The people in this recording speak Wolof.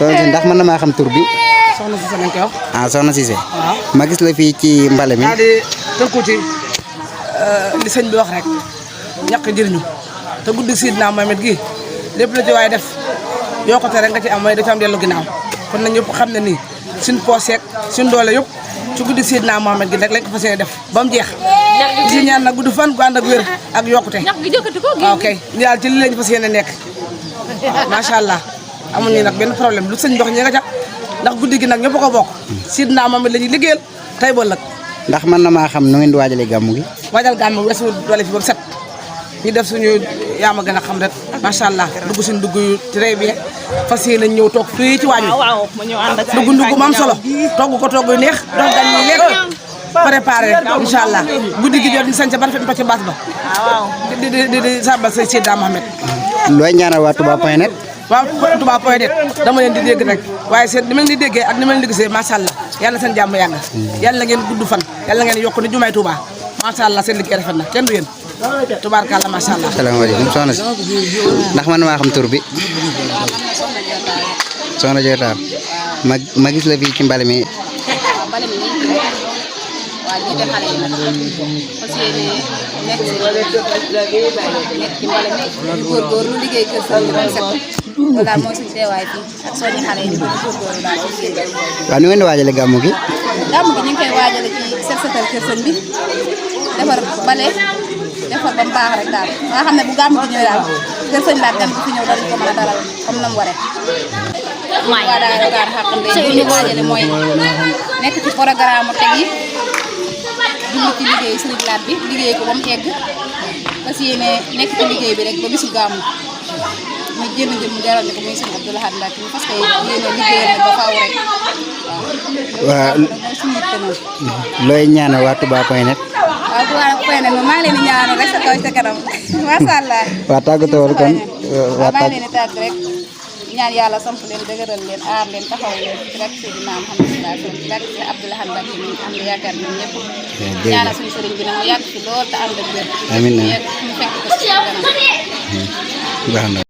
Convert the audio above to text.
soxna si ndax mën na maa xam tur bi. soxna Cissé lañ koy wax. ah soxna Cissé. waaw ma gis la fii ci mbale mi. daal di tënku ci li sëñ bi wax rek ñàkk jëriñu te guddi Sidina Mohamed gi lépp la ci waaye def yokkute rek nga ci am mooy da ci am dellu ginnaaw kon nag ñëpp xam ne nii suñ pooseek suñ doole yëpp ci guddi Sidina Mohamed gi rek lañ ko fas yéene def ba mu jeex. di ñaan nag gudd fan gu ànd ak wér ak yokkute. waaw kay ñu daal ci li lañ fas yéene nekk waaw macha allah amuñu nag benn problème lu sëñ dox ñi nga ca ndax guddi gi nag ñëpp ko bokk. Sidina Mohamed la ñuy liggéeyal tey ba ëllëg. ndax mën na maa xam nu ngeen di waajalee gàmmu gi. waajal gàmmu gi weesu doole fi ba mu set ñu def suñu yaa ma gën a xam rek macha allah dugg suñu dugg yu très bien fas yéene ñëw toog fii ci waañ wi dugg mu am solo togg ko togg yu neex dox gan ñi lekk préparé incha allah guddi gi jot ñu sañ ca ba rafet ci baas ba di sàbbal say Sidina Mohamed. looy ñaanal waa Touba.net. waaw Touba.net dama leen di dégg rek waaye seen ni ma leen di déggee ak ni ma leen di gisee macha allah yàlla seen jàmm yàgg yàlla ngeen gudd fan yàlla ngeen yokk ni jumaay Touba macha allah seen liggéey rafet na kenn du yéen tubaarkàlla macha allah. salaamaaleykum soxna si ndax man maa xam tur bi. soxna Jotaar ma gis la fii ci mbale mi. mbale mi waaw jiite xale yi nag parce que nekk ci mbale mi di góorgóorlu liggéey kër sëñ bi ba mu set loolu daal mooy suñu teewaay fii ak soññi xale yi di góorgóorlu daal aussi. waaw nu ngeen di waajalee gàmmu gi. gàmmu gi ñu ngi koy waajale ci set setal kër sëñ bi defar bale defar ba mu baax rek daal nga xam ne bu gàmmu gi ñëwee daal kër sëñ Mbacke bu fi ñëw dañu ko mën a dalal comme na mu waree. waaw daal daal xam ne li ñu waajale mooy nekk ci programme teg yi dund ci liggéey sëriñ Laat bi liggéey ko ba mu egg parce que yéene nekk ci liggéey bi rek ba bisu gàmmu muy jënd jëm jaral ni ko muy sëñ Abdou Lahad Mbacke parce que yéene liggéeyal na ba faaw rek waaw mooy suñu yitte noonu. looy ñaanal waa Touba.net. waaw Touba.net moom maa ngi leen di ñaanal rek sa kaw ca kanam macha allah. waa tàggatoo kon maa ngi leen di tàgg rek ñaan yàlla samp leen dëgëral leen aar leen taxaw leen ci rek Seydina Muhammad sallallahu alayhi wa sallam rek Abdou Lahad Mbacke mi am na yaakaar ñun ñëpp. ñaanal suñu sëriñ bi nag mu yàgg fi lool te ànd ak wér. amiin ñu fekk ko ci kanam. baax na.